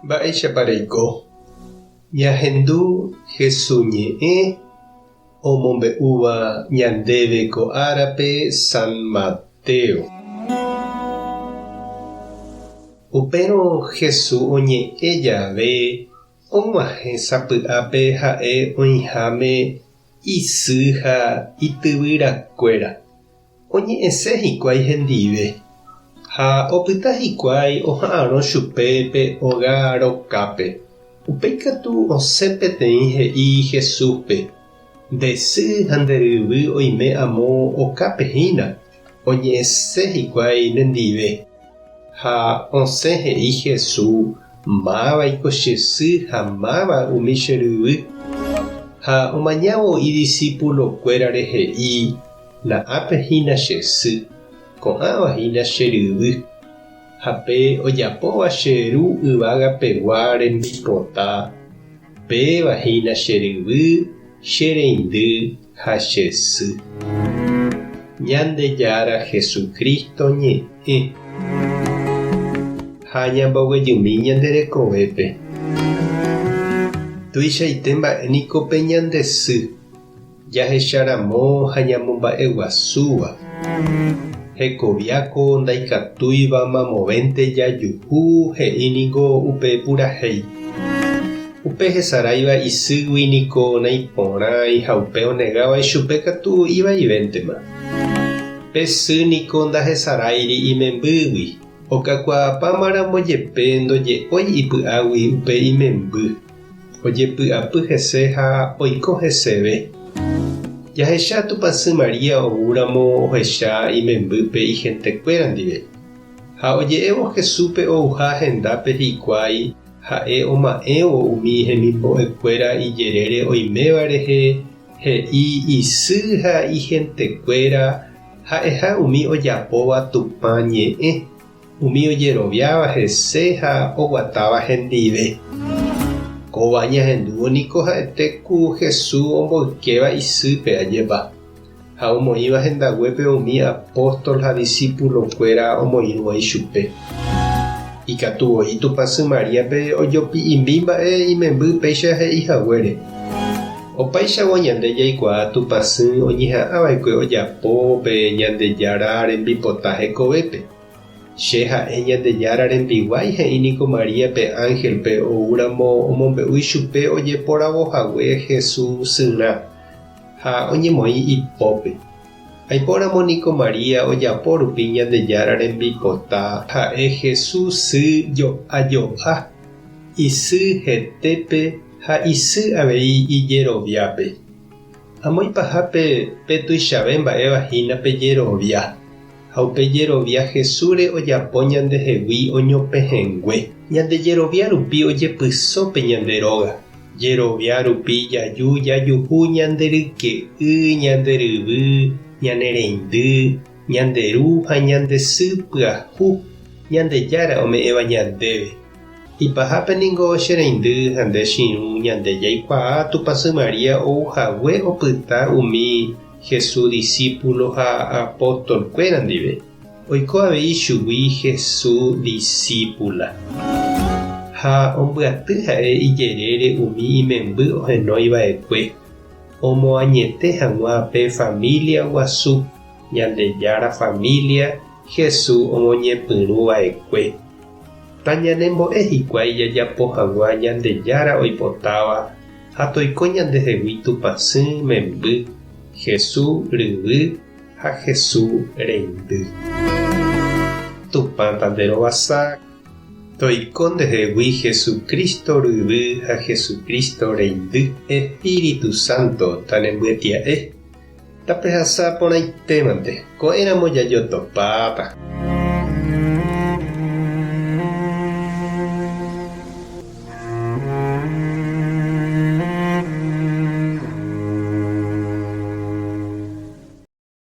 Mba'éichapa reiko? Ñahendu Hesu ñe'ẽ omombe'úva ñandéve ko árape San Mateo. Upérõ Hesu oñe'ẽ jave Og̃uahẽ sapy'ápe ha'e oĩháme isy ha ityvyrakuéra. Oñe'ẽse hikuái hendive, ha opyta hikuái oha'arõ chupe pe óga rokápe. Upéi katu osẽ peteĩ he'i Jesúspe, Nde sy ha nde ryvy oime amo okápe hína, oñe'ẽse hikuái nendive. Ha osẽ he'i Jesús, Mávaiko che sy ha máva umi che ryvy? Ha omañávo idisípulokuérare he'i, Na'ápe hína che sy, ko'ãva hína che ryvy. Ha pe ojapóva che Ru yvagapegua rembipota, péva hína che ryvy, che reindy ha che sy. Ñandejára Jesucristo ñe'ẽ. Ha ñamboguejymi ñande rekovépe. Tuichaite mba'e niko pe ñande sy, jahecha ramo ha ñamomba'eguasúva. Hekoviáko ndaikatúiva mamovénte jajuhu he'i niko upe purahéi. Upe hesaráiva isýgui niko naiporãi ha upe onegáva ichupe katu ivaivéntema. Pe sy niko ndahesaráiri imembýgui, okakuaapáma ramo jepe ndoje'ói ipy'águi upe imemby, ojepy'apy hese ha oiko heseve. Jahecha Tupãsy María oúramo ohecha imembýpe ihentekuéra ndive. Ha oje'évo Jesúspe ouha hendápe hikuái, ha'e oma'ẽvo umi hemimbo'ekuéra ijerére oiméva rehe, he'i isy ha ihentekuéra ha'eha umi ojapóva Tupã ñe'ẽ, umi ojeroviáva hese ha oguatáva hendive. Kóva ñahendúvo niko ha'ete ku Jesús omboykéva isýpe, ajépa? Ha omoĩva hendaguépe umi apóstol ha disípulokuéra omoirũva ichupe. Ikatu voi Tupãsy Maríape ojopi'imbi mba'e imemby péicha he'i haguére. Opáichagua ñande jaikuaa Tupãsy oñeha'ãva'ekue ojapo pe Ñandejára rembipota hekovépe. Che ha'e Ñandejára rembiguái he'i niko María pe ánhelpe oúramo omombe'u ichupe ojeporavo hague Jesús syrã. Ha oñemoĩ ipópe. Aipóramo niko María ojapo rupi Ñandejára rembipota ha'e Jesús sy jo'ajo'a, isy hetépe ha isy avei ijeroviápe. Amo ipahápe pe tuichave mba'éva hína pe jerovia, ha upe jerovia Jesúsre ojapo ñandehegui oñopehẽngue. Ñande jerovia rupi ojepyso pe ñande róga. Jerovia rupi jaju jajuhu ñande ryke'y, ñande ryvy, ñane reindy, ñande ru ha ñande sy pyahu Ñandejára ome'ẽva ñandéve. Ipahápe ningo che reindy ha nde che irũ ñande jaikuaa Tupãsy María ou hague opyta umi Jesús disípulo ha apóstol-kuéra ndive. Oiko avei chugui Hesu disípula. Ha ombyaty ha'e ijerére umi imemby ohenói va'ekue, omoañete hag̃ua pe família guasu, Ñandejára família Hesu omoñepyrũ va'ekue. Tañanembo'e hikuái jajapo hag̃ua Ñandejára oipotáva ha toiko ñandehegui Tupãsy memby, Hesu ryvy ha Hesu reindy. Tupã tanderovasa, toiko ndehegui Jesucristo ryvy ha Jesucristo reindy. Espíritu Santo tanembyetia'e, tapehasa porãitémante, ko'ẽramo jajotopáta.